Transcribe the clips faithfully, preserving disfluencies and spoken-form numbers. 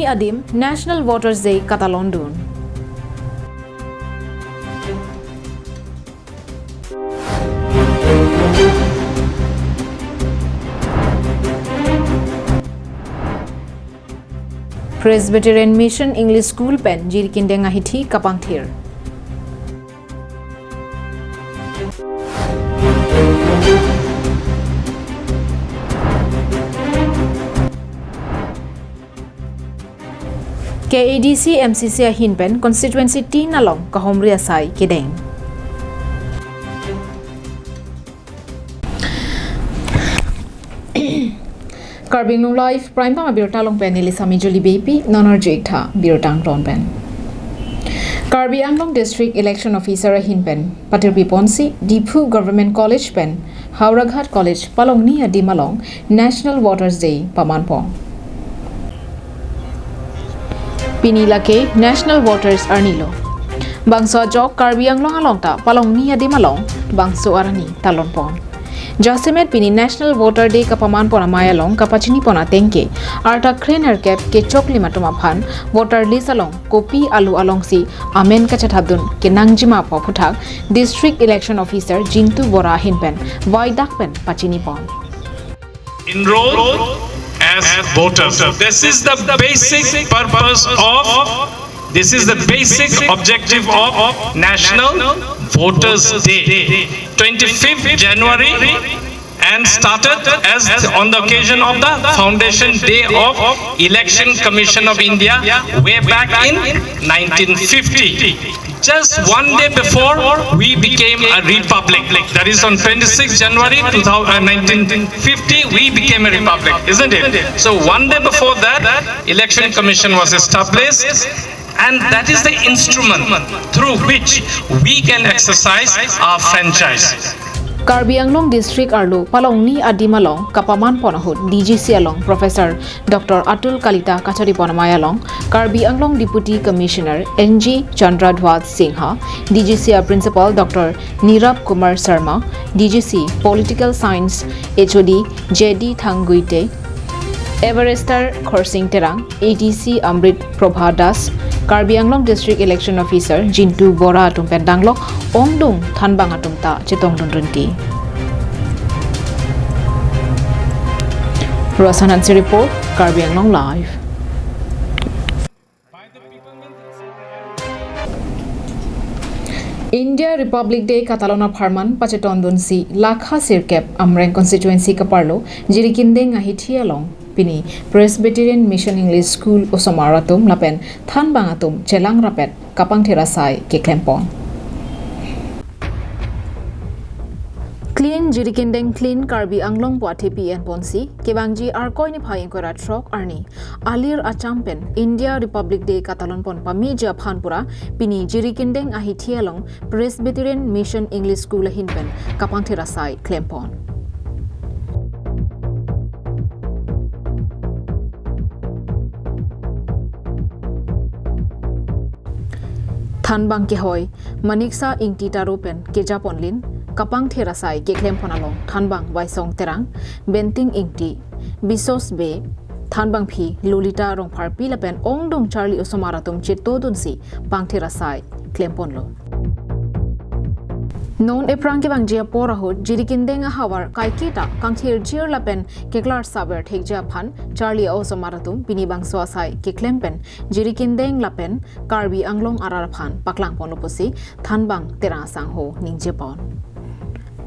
adim National Voters Day katalondun. Presbyterian Mission English School pen Jirikindeng ahithi kapangthir. K A D C M C C ahin pen constituency tin along kahumri asai kedeng. Karbi Anglong Live Prime Time abirta along pen neli Sami Juli Beypi, non arju ik tha birta angton pen. Karbi Anglong District Election Officer ahin pen patirpi ponsi Diphu Government College pen Howraghat College palongni adim along National Voters Day pamanpon. Pini lake National Voters arni lo. Bangso ajok Karbi Anglong along ta palongni adim along bangso arni talonpon. Jasemet pini National Voter Day kapamanpon amei along kapachinipon ateng ke arta kre-nerkep kechoklim atum aphan voter list along kopi alu alongsi amen kachethapdun kenangjima aphuthak District Election Officer Jintu Bora ahin pen vaidak pen pachinipon. Enroll as voters. This is the basic purpose of, this is the basic objective of National Voters Day, twenty-fifth January, and started as on the occasion of the foundation day of Election Commission of India way back in nineteen fifty. Just one day before we became a republic, that is on twenty-sixth January two thousand, uh, nineteen fifty, we became a republic, isn't it? So one day before that, Election Commission was established, and that is the instrument through which we can exercise our franchise. Karbi Anglong District arlo palongni adim along kapamanpon ahut D G C along Professor Doctor Atul Kalita kacharipon amei along Karbi Anglong Deputy Commissioner N G Chandra Dhwaj Singha, D G C a Principal Doctor Nirab Kumar Sharma, D G C Political Science H O D J D Thanguite, Abarrister Khorsing Terang, A D C Amrit Prabha Das, Karbi Anglong District Election Officer Jintu Bora atum pen danglok ongdung thanbang atum ta chetongdun rinti. Rosan Hanse report, Karbi Anglong Live. India Republic Day katalon apharman pachetondunsi Lakha sirkep Amreng constituency kaparlo Jirikindeng ahithi along pini Presbyterian Mission English School osomar atum lapen thanbang atum chelang rapet kapangthir asai keklempon. Clean Jirikindeng, Clean Karbi Anglong pu athepi enponsi kevangji Arkoi niphai ingkoi ra throk arni alir acham pen India Republic Day katalonpon pameji aphan pura pini Jirikindeng ahithi along Presbyterian Mission English School ahin pen kapangthir asai klempon. Thanbang kehoi Maniksa Ingti Taro pen kejaponlin kapangthir asai keklempon along thanbang Waisong Terang, Benting Ingti, Bisos Bey, thanbangpi Lolita Rongpharpi lapen ongdung charli osomar atum chetodunsi pangthir asai klemponlo. Non ephrang kevangji apor ahut Jirikindeng ahavar kaiketa kangthirjir lapen keklar saber thekji aphan charli osomar atum pini bangso asai keklem pen Jirikindeng lapen Karbi Anglong arat aphan paklangponlo pusi thanbang Terang asangho ningjepon.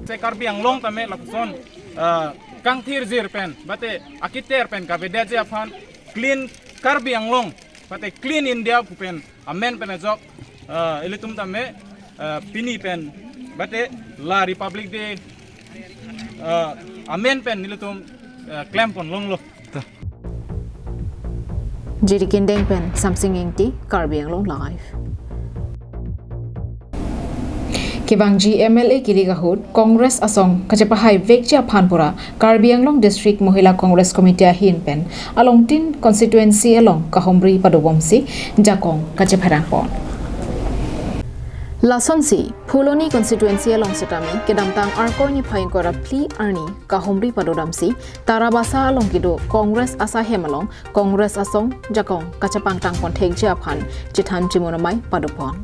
Se Karbi Anglong tame lapuson, ah, kangthirjir pen bate akiter pen kavedet ji aphan Clean Karbi Anglong bate Clean India pu pen amen pen ajok, ah, ilitum tame, ah, pini pen bate la Republic Day, ah, amen pen ilitum, ah, klempon longlo. Jirikindeng pen Samsing Ingti, Karbi Anglong Live. Kevangji M L A kilik ahut Congress asong kachepahai vekji aphan pura Karbi Anglong District Mohila Congress Committee ahin pen alongtin constituency along kahumri padobomsi jakong kachepherangpon. Lasonsi, Phuloni constituency along setame, kedamtang Arkoi niphai ingkoi ra phli arni kahumri padodamsi, Tarabasa along kedo Congress asahem along, Congress asong jakong kachepangtang ponthekji aphan chethan chemun amei padopon.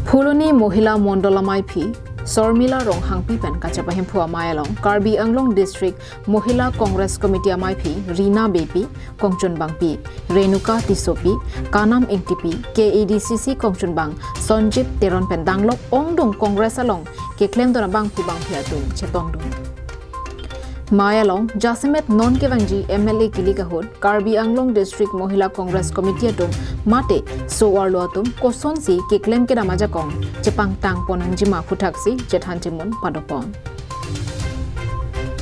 Phuloni Mohila Mondol amaiphi Sormila Ronghangpi pen kachepahemphu amei along Karbi Anglong District Mohila Congress Committee amaiphi Rina Beypi, kongchunbangpi Renuka Tissopi, Kanam Engtipi, K A D C C kongchunbang Sonjib Teron pen danglok ongdung Congress along keklemdun abangphu bangphi atum chetongdun. Amei along jasemet non kevangji M L A kilik ahut Karbi Anglong District Mohila Congress Committee atum mate so-arlo atum kosonsi keklem kedam ajakong chepangtang ponnangji ma aputhaksi chethan chemun padopon.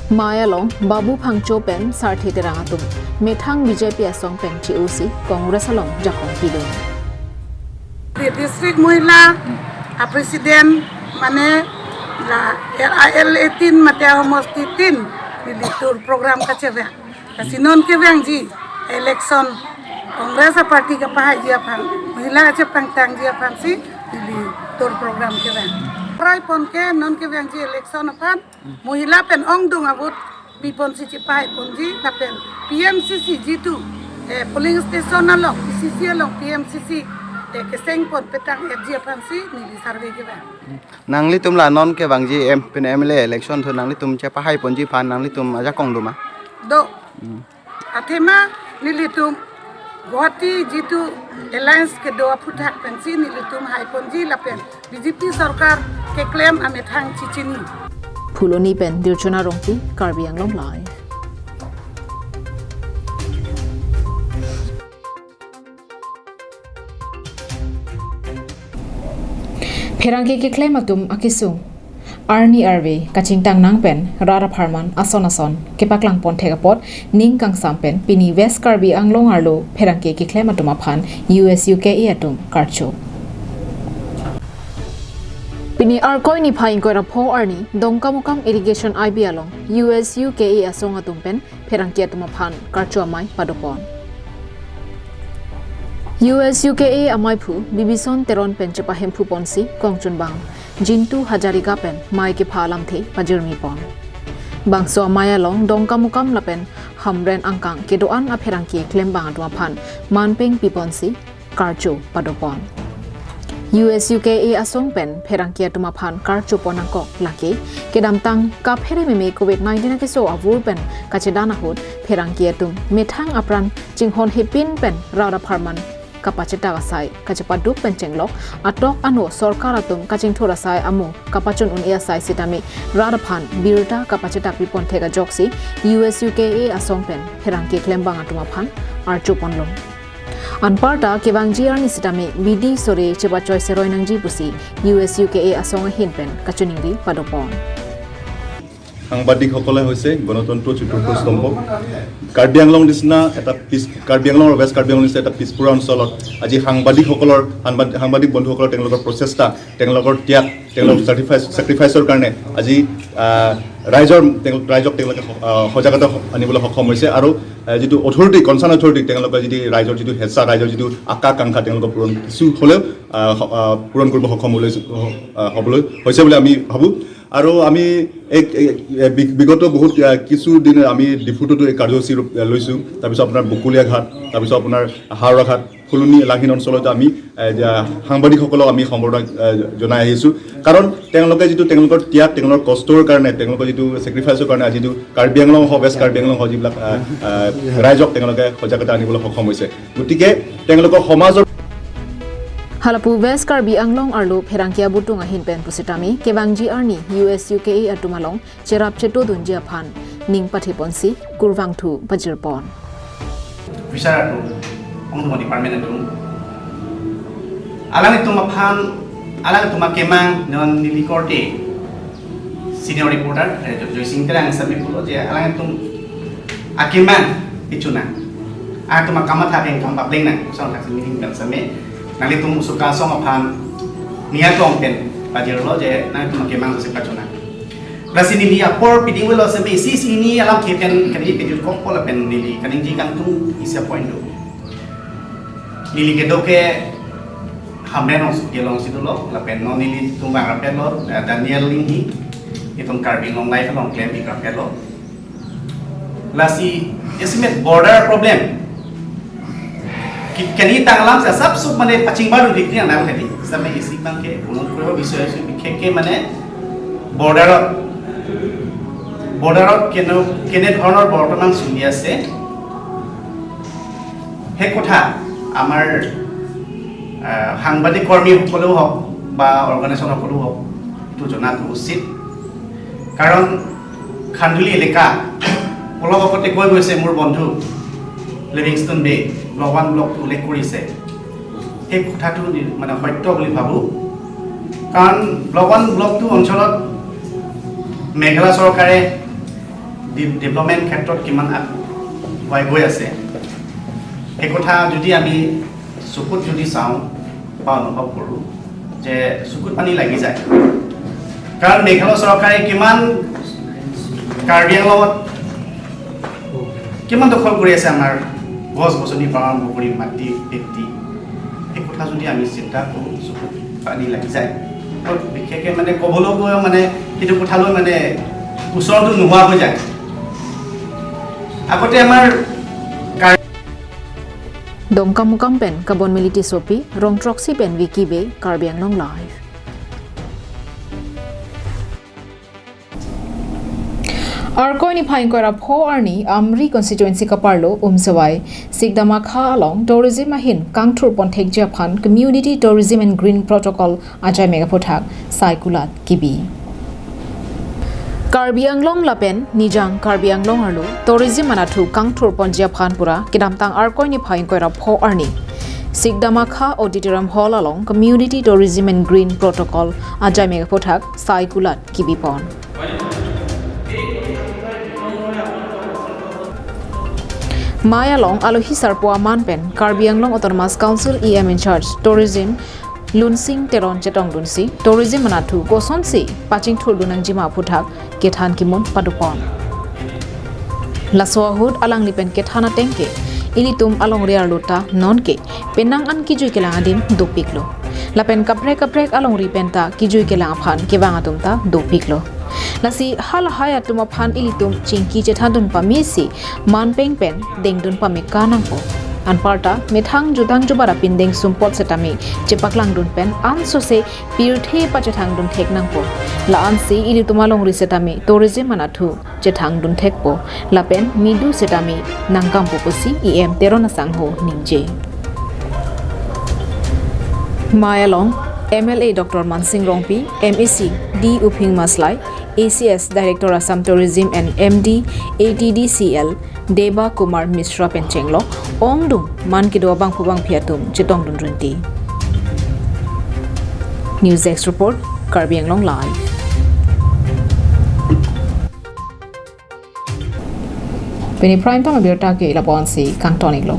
Amei along Babu Phangcho pen Sarthe Terang atum methang B J P asong pen che-osi Congress along jakong pidun. Di District Mohila a President mane la L I L eighteen mate ahomosti tin neli tour program kachevang. Lasi non kevangji election Congress a party kapahaiji aphan, Mohila kachepangtangji aphansi neli tour program kevang. Prai pon ke non kevangji election aphan Mohila pen ongdung a-vote piponsi chepahai ponji lapen P M C C jitu, eh, polling station along, P C C along P M C C, eh, keseng pon petang etji aphansi neli survey kevang. Nanglitum la non kevangji M P M L A election thu nanglitum chepahai ponji aphan nanglitum ajakong doma? Do. Hmm. Athema nelitum Guwahati jitu alliance kedo aphuthak pensi nelitum hai ponji lapen B J P sorkar keklem amethang chechini. Phuloni pen Dirchona Rongpi, Karbi Anglong Live. Pherangke keklem atum akesung arni arve kachingtang nang pen rat apharman ason ason kepaklang ponthek apot ning kangsam pen pini West Karbi Anglong arlo pherangke keklem atum aphan U S U K A atum karcho. Pini Arkoi niphai ingkoi ra pho arni Dongkamukam Irrigation I B along U S U K A asong atum pen pherangke atum aphan karcho amei padopon. U S U K A amaiphu Bibison Teron pen chepahemphu ponsi kongchunbang Jintu Hazarika pen amei kepha alamthe pajirmi pon. Bangso amei along Dongkamukam lapen Hamren angkang kedo-an apherangke klembang atum aphan manpeng piponsi karcho padopon. U S U K A asong pen pherangke atum aphan karcho pon nangkok lake kedamtang kaphere meme Covid nineteen akeso avur pen kachedan ahut pherangke atum methang apran chinghon hepin pen rat apharman kapachetak asai kachepaduk pen chenglok atok ano sorkar atum kachingthur asai amo kapachun un-e asai sitame rat aphan birta kapachetak piponthek ajoksi U S U K A asong pen pherangke klembang atum aphan archo ponlo. Anparta kevangji arni sitame bidi sore chepachoi seroi nangji pusi U S U K A asong ahin pen kachiningri padopon. সাংবাদিকসকলে হৈছে গণতন্ত্ৰৰ চতুৰ্থ স্তম্ভ। কাৰ্বি আংলং নিচিনা এটা পিছ, কাৰ্বি আংলং আৰু ৱেষ্ট কাৰ্বি আংলং নিচিনা এটা পিছপৰা অঞ্চলত আজি সাংবাদিকসকলৰ, সাংবাদ-, সাংবাদিক বন্ধুসকলৰ তেওঁলোকৰ প্ৰচেষ্টা, তেওঁলোকৰ ত্যাগ, তেওঁলোকৰ ছেক্ৰিফাইচ, ছেক্ৰিফাইচৰ কাৰণে আজি, আহ, ৰাইজৰ, তেওঁ-, ৰাইজক তেওঁলোকে স-, আহ, সজাগতা আনিবলৈ সক্ষম হৈছে। আৰু, আহ, যিটো অথৰিটি, কনচাৰ্ণ অথৰিটি, তেওঁলোকৰ যিটো ৰাইজৰ যিটো হেঁচা, ৰাইজৰ যিটো আকাংক্ষা, তেওঁলোকৰ পূৰণ কিছু হ'লেও, আহ, স-, আহ, পূৰণ কৰিব সক্ষম হ'বলৈ, আহ, হ'বলৈ হৈছে বুলি আমি ভাবোঁ। আৰু আমি এক, এক, এক বি-, বিগত বহুত, আহ, কিছু দিন আমি ডিফুটোতো এই কাৰ্যসূচী ৰূপ, আহ, লৈছোঁ। তাৰপিছত আপোনাৰ বকুলীয়া ঘাট, তাৰপিছত আপোনাৰ হাওৰা ঘাট, ফুলনি এলাহীন অঞ্চলত আমি, আহ, এতিয়া সাংবাদিকসকলক আমি সম্বৰ্ধনা, আহ, জনাই আহিছোঁ। কাৰণ তেওঁলোকে যিটো তেওঁলোকৰ ত্যাগ, তেওঁলোকৰ কষ্টৰ কাৰণে, তেওঁলোকৰ যিটো ছেক্ৰিফাইচৰ কাৰণে আজি যিটো কাৰ্বি আংলং হওক, ৱেষ্ট কাৰ্বি আংলং হওক, যিবিলাক, আহ, আহ, ৰাইজক তেওঁলোকে সজাগতা আনিবলৈ সক্ষম হৈছে। গতিকে তেওঁলোকৰ সমাজৰ Halapu West Karbi Anglong arlo pherangke abutung ahin pen pusitame kevangji arni U S U K A atum along cherap chetodunji aphan ning pathe ponsi kurvangthu pajirpon. Officer atum, ongdung department atum, alanglitum aphan, alanglitum akemang non neli korte senior reporter, eh, Jo-, Joysing Terang sami pulo je alanglitum akemang ichuna. Atum akamatha pen kam papleng nang, kosong thaksi meeting pen sami. Nanglitum usuka song aphan nia tong pen pajirlo je nanglitum akemang si pachuna. Lasi neli apor piding velo sami isi isi neli alamthe pen kaningje pejut kokpo lapen neli kaningje kangtung isi a-point do. Neli kedo ke Hamren Ongsuke alongsi dolo, lapen non nelitum arapet lo, eh, Daniel Lynghi, itum Karbi Anglong Live along klem ik rapet lo. Lasi, estimate border problem. Ki-, kani tanglam sa sab sub mane paching baru di kini anam kani. Sampai isi bangke, unut kuro bisoy su bikheke mane border, border keno, kene dhornor bortoman suni ase. He kotha amar, ah, সাংবাদিক কৰ্মীসকলেও হওক বা অৰ্গেনাইজেশ্যনসকলেও হওক, এইটো জনাটো উচিত। কাৰণ খান্দুলি এলেকা, অলপ আগতে কৈ গৈছে মোৰ বন্ধু লিভিংষ্টন বে, ব্লক ওৱান ব্লকটো উল্লেখ কৰিছে। সেই কথাটো নি-, মানে সত্য বুলি ভাবোঁ। কাৰণ ব্লক ওৱান ব্লকটো অঞ্চলত মেঘালয় চৰকাৰে ডি-, ডেভেলপমেণ্ট ক্ষেত্ৰত কিমান আগুৱাই গৈ আছে, সেই কথা যদি আমি চকুত যদি চাওঁ বা অনুভৱ কৰোঁ যে চকুত পানী লাগি যায়। কাৰণ মেঘালয় চৰকাৰে কিমান কাৰ্বি আংলঙত কিমান দখল কৰি আছে আমাৰ গছ গছনিৰ পৰা আৰম্ভ কৰি মাটি খেতি, সেই কথা যদি আমি চিন্তা কৰোঁ, চকুত পানী লাগি যায়। আৰু বিশেষকৈ মানে ক'বলৈও মানে সেইটো কথালৈ মানে ওচৰতো নোহোৱা হৈ যায়। আগতে আমাৰ কাৰ- Dongkamukam pen Kabon Militi Sopi, Rong Throksi pen Vicky Bey, Karbi Anglong Live. Arkoi niphai ingkoi ra pho arni Amri constituency kaparlo Umsawai Sikdamakha along tourism ahin kangthur ponthekji aphan Community Tourism and Green Protocol ajaimek aphuthak saikulat kibi. Karbi Anglong lapen Nijang Karbi Anglong arlo tourism anatthu kangthur ponji aphan pura kedamtang Arkoi niphai ingkoi ra pho arni Sikdamakha Auditorium Hall along Community Tourism and Green Protocol ajaimek aphuthak saikulat kibi pon. Mei along alohi sarpo aman pen Karbi Anglong Autonomous Council E M in charge Tourism Lunsing Teron chetongdunsi tourism anatthu kosonsi pachingthurdun nangjima aphuthak kethan kimun padopon. Laso ahut alangli pen kethan ateng ke ilitum alongri arlo ta nonke penang an kijui kelang adim dopiklo. Lapen kaprek kaprek alongri pen ta kijui kelang aphan kevang atum ta dopiklo. Lasi halahai atum aphan ilitum chingki chethandun pamesi manpeng pen dengdun pameka nangpo. Anparta methang jutang jubat apindeng sumpot setame chepaklangdun pen ansose pirthe pachethangdun thek nangpo. La-ansi ilitum alongri setame tourism anatthu chethangdun thekpo, lapen midu setame nangkampo pusi E M Teron asangho ningje. Mei along M L A Doctor Mansing Rongpi, M A C D Uphing Maslai, A C S Director Assam Tourism and M D A T D C L Deba Kumar Mishra pen chenglok ongdung man kedo abangphu bangphi atum chetongdun rinti. News Desk Report, Karbi Anglong Live. Pini prime time abirta ke lapu-ansi kangton iklo.